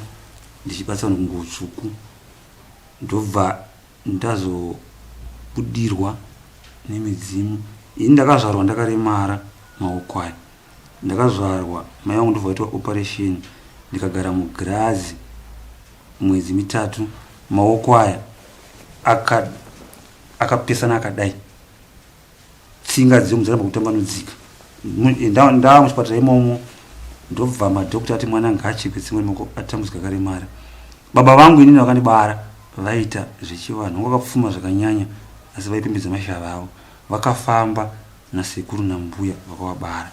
ndichibatsira vanhu kunguwo tsvuku ndobva Ndazobudirwa nemidzimu. Ini ndakazvarwa ndakaremara maoko aya. Ndakazvarwa mai vangu ndobva vaitwa operation ndikagara mugirazi mwedzi mitatu. Maoko aya akapesana akadai. Tsinga dzemu dzaramba kutambanudzika. Ndava muchipatara imomo ndobva madhokota ati mwana ngaachekwe tsinga nemaoko atambudzika akaremara. Baba vangu inini vakandibara vaiita zvechivanhu vanga vakapfuma zvakanyanya asi vaipembedza mashava avo. Vakafamba nasekuru nambuya vakavabara.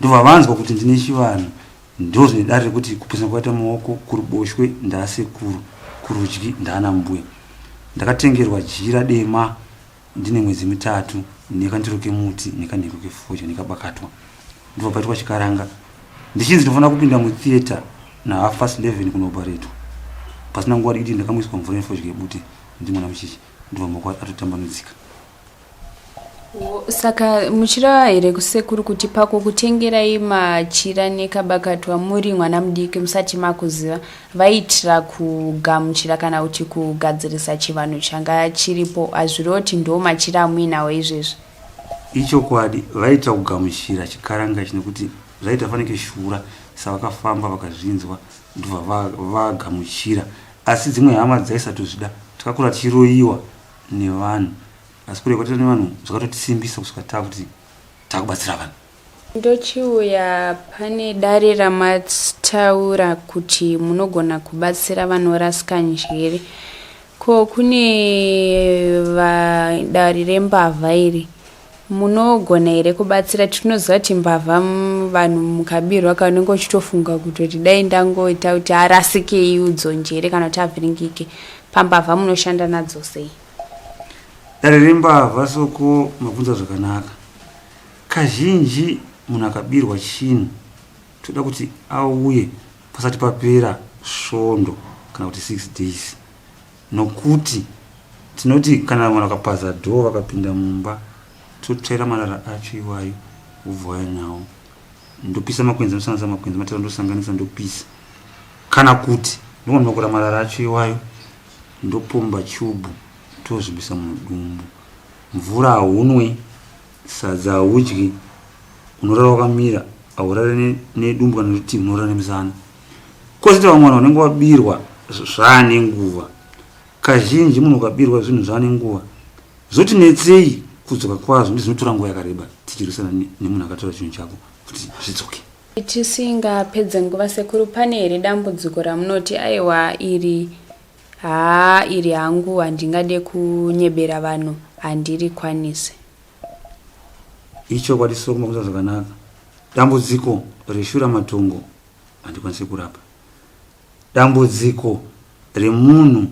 Ndobva vanzwa kuti ndine chivanhu ndozvine dare rekuti kupesana kwakaita maoko kuruboshwe ndaasekuru kurudyi ndaana mbuya. Ndakatengerwa jira dema Ndine mwedzi mitatu nekandiro kemuti nekanhengo kefodya nekabakatwa ndobva paitwa chikaranga ndichinzi ndinofanira kupinda mutheatre nahalf past 11 kunooparetwa pasina nguva diki ndakamwiswa mvura nefodya yebute ndimwana mucheche ndobva maoko atotambanudzika. Saka muchireva here kusekuru kuti pakukutengerai machira nekabakatwa muri mwana mudiki musati makuziva Vaiitira kugamuchira kana kuti kugadzirisa chivanhu changa chiripo hazvirevo kuti ndo machira amuinawo izvezvi. Ichokwadi vaita kugamuchira chikaranga ichi nekuti zvaita fanike shura savakafamba vakazvinzwa ndobva vagamuchira asi dzimwe hama dzaisatozvida takakura tichiroyiwa nevanhu asi kureva kwataita nevanhu zvakatotisimbisa kusvika takuti takubatsira vanhu. Ndochiuya pane dare ramataura kuti munogona kubatsira vanorasika njere. Ko kune dare rembavha iri munogona here kubatsira? Tinoziva kuti mbavha vanhu mukabirwa ka unenge uchitofunga kutoti dai ndangoita kuti arasike iudzo njere kana kuti avhiringike. Pambavha munoshanda nadzo sei? Dare rembavha soko mabvunza zvakanaka. Kazhinji munhu akabirwa chinhu toda kuti auye pasati papera svondo kana kuti 6 days nokuti tinoti kana vanhu vakapaza dhoo vakapinda mumba totsvaira marara acho iwayo wobva wauya nawo ndopisa makwenzi anosanganisa makwenzi matara ndosanganisa ndopisa kana kuti ndongonokora marara acho iwayo ndopomba chubhu tozvibisa mudumbu mvura haunwe Sadza haudyi, unorara wakamira, haurare nedumbu kana kuti unorara nemusana. Kozoita vamwe vanhu vanenge vabirwa zvaane nguva. Kazhinji munhu ukabirwa zvinhu zvaane nguva zvotinetsei kudzoka kwazvo ndizvinotora nguva yakareba tichirwisana nemunhu akatora chinhu chako kuti zvidzoke. Tisingapedze nguva sekuru, pane here dambudziko ramunoti aiwa iri Haa iri hangu handingade kunyebera vanhu handirikwanise. Ichokwadi soko makuita zvakanaka. Dambudziko reshura matongo handikwanise kurapa. Dambudziko remunhu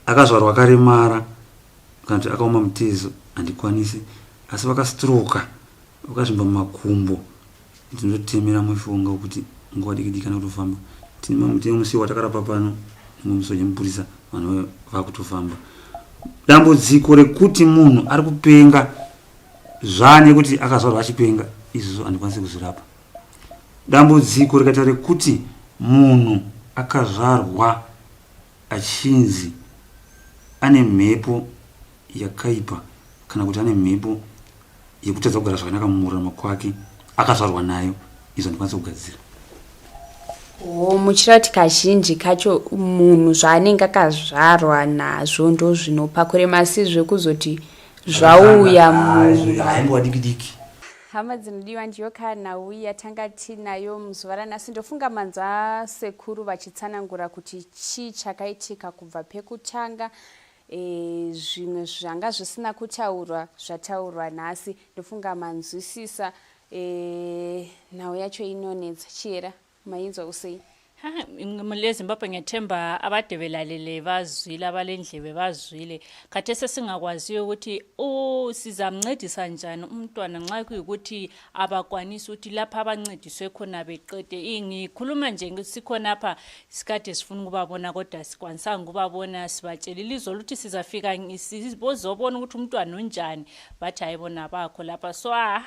akazvarwa akaremara kana kuti akaoma mutezo handikwanise asi vakastroka Vakazvimba makumbo ndinotemera mushonga wekuti nguva diki diki anotofamba. Tine musi watakarapa pano mumwe musi wechimupurisa vanhu vakutofamba. Dambudziko rekuti munhu ari kupenga zvaane kuti akazvarwa achipenga izvozvo handikwanisi kuzvirapa. Dambudziko rikaita rekuti munhu akazvarwa achinzi ane mhepo yakaipa kana kuti ane mhepo yekutadza kugara zvakanaka mumurarama kwake akazvarwa nayo izvo ndikwanisa kugadzira. Oh, muchira kuti kazhinji kacho munhu zvaanenge akazvarwa nazvo ndozvinopa kurema asi zvekuzoti zvauya haimbowa diki diki. Hama dzinodiwa ndiyo ka nhau yatanga tinayo muzuva ranhasi. Ndofunga manzwa sekuru vachitsanangura kuti chii chakaitika kubva pekutanga E, zvimwe zvanga zvisina kutaurwa zvataurwa nhasi. Ndofunga manzwisisa. E, nhau yacho inonetsa. Chihera, mainzwa usei? Mule Zimbabwe ngethemba abade belalele bazwile abalendlebe bazwile khathesi esingakwaziyo ukuthi sizamncedisa njani umntwana nxa kuyikuthi abakwanisi ukuthi lapha abancediswe khona beqede. Ngikhuluma nje sikhonapha sikade sifuna ukubabona kodwa sikwanisanga ukubabona. Sibatshelile izolo ukuthi sizafika sizobona ukuthi umntwana unjani, bathi hayi bona bakho lapha. So ah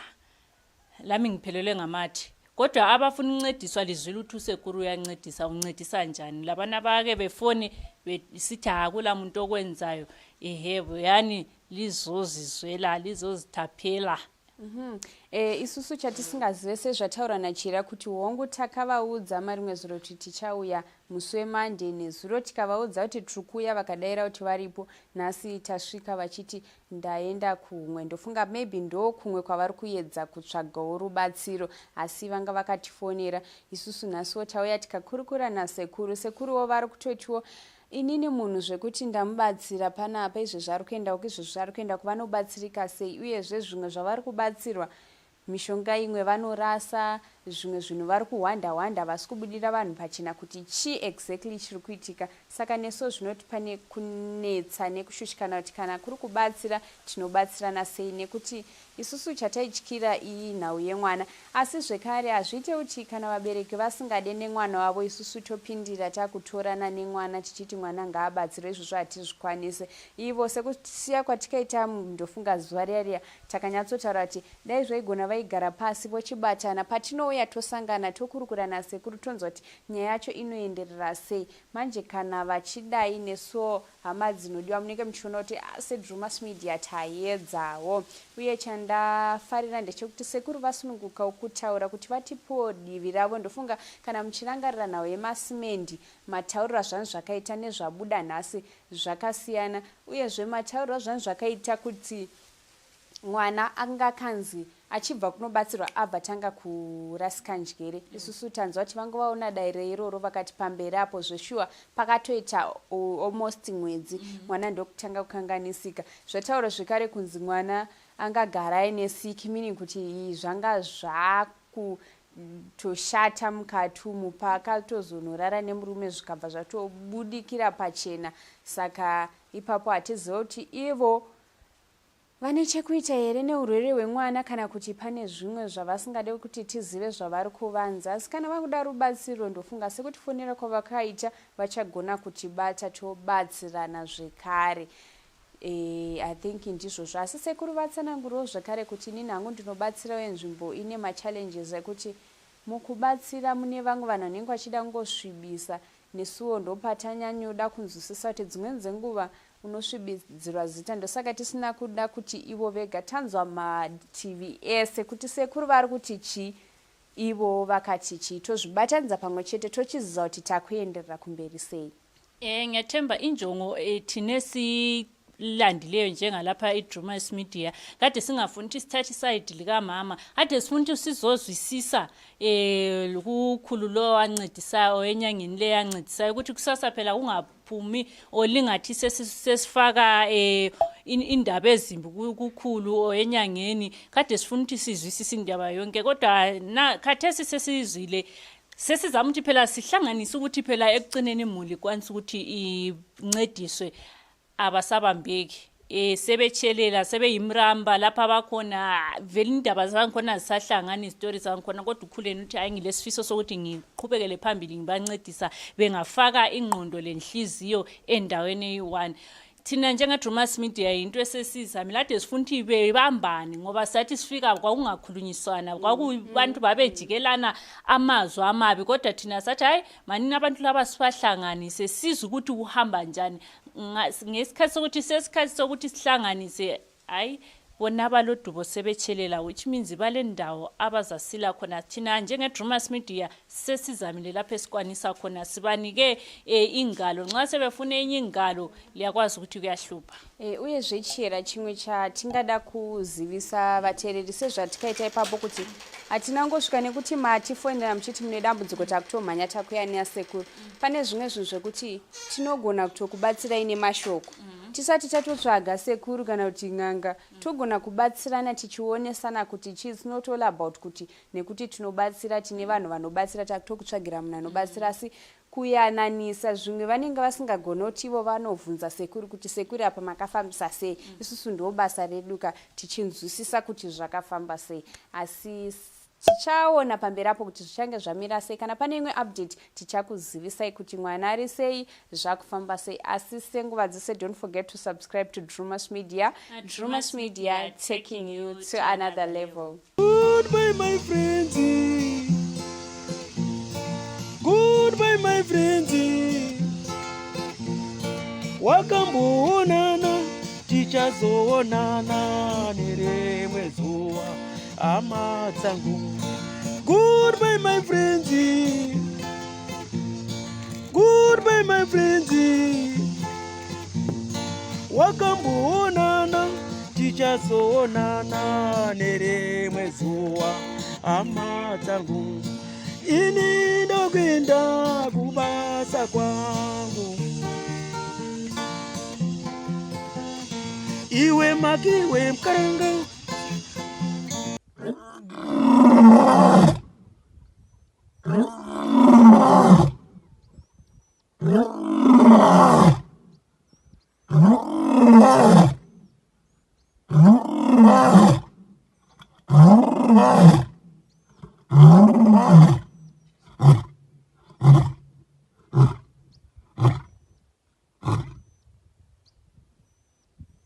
lami ngiphelelwe ngamathi, kodwa abafuna ukuncediswa lizwile ukuthi usekuru uyancedisa. Uncedisa njani labana bake befoni besithi akula muntu okwenzayo? Ehebo, yani lizozizwela lizozithaphela. Isusu chatisingazive sezvataura naChira kuti hongu takavaudza marimwe zuro kuti tichauya musi weMonday, nezuro tikavaudza kuti tiri kuuya vakadaira kuti varipo. Nhasi tasvika vachiti ndaenda kumwe. Ndofunga maybe ndo kumwe kwavari kuedza kutsvagawo rubatsiro, asi vanga vakatifonera. Isusu nhasiwo tauya tikakurukura nasekuru. Sekuruwo vari kutotiwo inini munhu zvekuti ndamubatsira panapa izvezvi ari kuenda uku, izvezvi ari kuenda uku, vanobatsirika sei? Uyezve zvimwe zvavari kubatsirwa mishonga imwe vanorasa, zvimwe zvinhu vari kuhwanda hwanda, havasi kubudira vanhu pachena kuti chii exactly chiri kuitika. Saka nesuwo zvinoti pane kunetsa nekushushikana kuti kana kuri kubatsira tinobatsirana sei, nekuti isusu chataityira iyi nhau yemwana. Asi zvekare hazviite kuti kana vabereki vasingade nemwana wavo isusu topindira takutorana nemwana tichiti mwana ngaabatsirwe. Izvozvo hatizvikwanise. Ivo sekusiya kwatikaita, ndofunga zuva riya riya takanyatsotaura kuti dai zvaigona. vaigara pasi vochibatana. Patinouya tosangana tokurukura nasekuru tonzwa kuti nyaya yacho inoenderera sei. Manje kana vachidai nesuwo hama dzinodiwa munenge muchiona kuti ah, seDrewmas Media tayedzawo. Uye chandafarira ndechekuti sekuru vasunungukawo kutaura kuti vatipewo divi ravo. Ndofunga kana muchirangarira nhau yemasimendi matauriro azvanzi zvakaita nezvabuda nhasi zvakasiyana. Uyezve matauriro azvanzi zvakaita kuti mwana anga akanzi achibva kunobatsirwa abva tanga kurasika njere. Isusu tanzwa kuti vanga vaona daire iroro vakati pamberi apo zveshuwa pakatoita almost mwedzi mwana ndokutanga kukanganisika. Zvataura zvekare kunzi mwana angagara aine sick, meaning kuti iyi zvanga zvakutoshata mukati umu paakatozonorara nemurume zvikabva zvatobudikira pachena. Saka ipapo hatizive kuti ivo vane chekuita here neurwere hwemwana kana kuti pane zvimwe zvavasingade kuti tizive zvavari kuvanza. Asi kana vakuda rubatsiro ndofunga sekutifonera kwavakaita vachagona kutibata tobatsirana zvekare. I think ndizvozvo. Asi sekuru vatsananguriwo zvekare kuti inini hangu ndinobatsirawo nzvimbo ine machallenges ekuti mukubatsira mune vamwe vanhu vanenge vachida kungosvibisa. Nesuwo ndopatanyanyoda kunzwisisa kuti dzimweni dzenguva unosvibidzirwa zita, ndosaka tisina kuda kuti ivo vega tanzwa mativi ese kuti sekuru vari kuti chii, ivo vakati chii, tozvibatanidza pamwe chete tochiziva kuti takuenderera kumberi sei. Ngiyathemba injongo thina esilandileyo njengalapha iDrewmas Media kade singafuni ukuthi sithathe isayidi likamama, kade sifuna ukuthi sizozwisisa kukhulu lo ancedisayo enyangeni le ancedisayo ukuthi kusasa phela kungaphumi or lingathi sesifaka indaba ezimbi kukhulu or enyangeni. Kade sifuna ukuthi sizwisise indaba yonke, kodwa na khathesi sesizwile, sesizama ukuthi phela sihlanganise ukuthi phela ekucineni imuli ikwanise ukuthi incediswe. Abasabambeki, sebetshelela sebeyimramba lapha abakhona, vele indaba zangikhona zisahlangana, izitori zangikhona, kodwa ukhuleni uthi hayi ngilesifiso sokuthi ngiqhubekele phambili ngibancedisa bengafaka ingqondo lenhliziyo endaweni eyi-one. Thina njengeDrewmas Media yinto esesizamile, ade sifuna ukuthi bebambane ngoba sathi sifika kwakungakhulunyiswana, kwakubantu babejikelana amazwi amabi, kodwa thina sathi hayi manini abantu laba sibahlanganise sizwe ukuthi kuhamba njani. Ngesikhathi sokuthi sesikhathi sokuthi sihlanganise, hayi bona balodubo sebetshelela, which means balendawo abazasila khona. Thina njengeDrewmas Media sesizamile lapho esikwanisa khona, sibanike ingalo, nxa sebefuna enye ingalo liyakwazi ukuthi kuyahlupha. Uyezve Chiyera, chimwe chatingada kuzivisa vateereri sezvatikaita ipapo kuti hatina ngosvika nekuti matifonera muchiti mune dambudziko takutomhanya takuya sekuru. Pane zvimwe zvinhu zvekuti tinogona kutokubatsirai nemashoko tisati tatotsvaga sekuru kana kuti n'anga. Togona kubatsirana tichionesana kuti chii. It's not all about kuti nekuti tinobatsira, tine vanhu vanobatsira takutokutsvagira munhu anobatsira, asi kuyananisa zvimwe vanenge vasingagoni kuti ivo vanovhunza sekuru kuti sekuru apa makafambisa sei. Isusu ndo basa redu ka, tichinzwisisa kuti zvakafamba sei. Asi tichaona pamberi apo kuti zvichange zvamira sei. Kana pane imwe update tichakuzivisai kuti mwana ari sei, zvakufamba sei. Asi senguva dzese, don't forget to subscribe to Drewmas Media. Drewmas Media, taking you to another level. Goodbye my friends, goodbye my friends, wakamboonana tichazoonana nerimwe zuva hama dzangu. Goodbye my friends, goodbye my friends, wakamboonana tichazoonana nerimwe zuva hama dzangu. Ini ndokuenda kubasa kwangu, iwe makiwe mkaranga.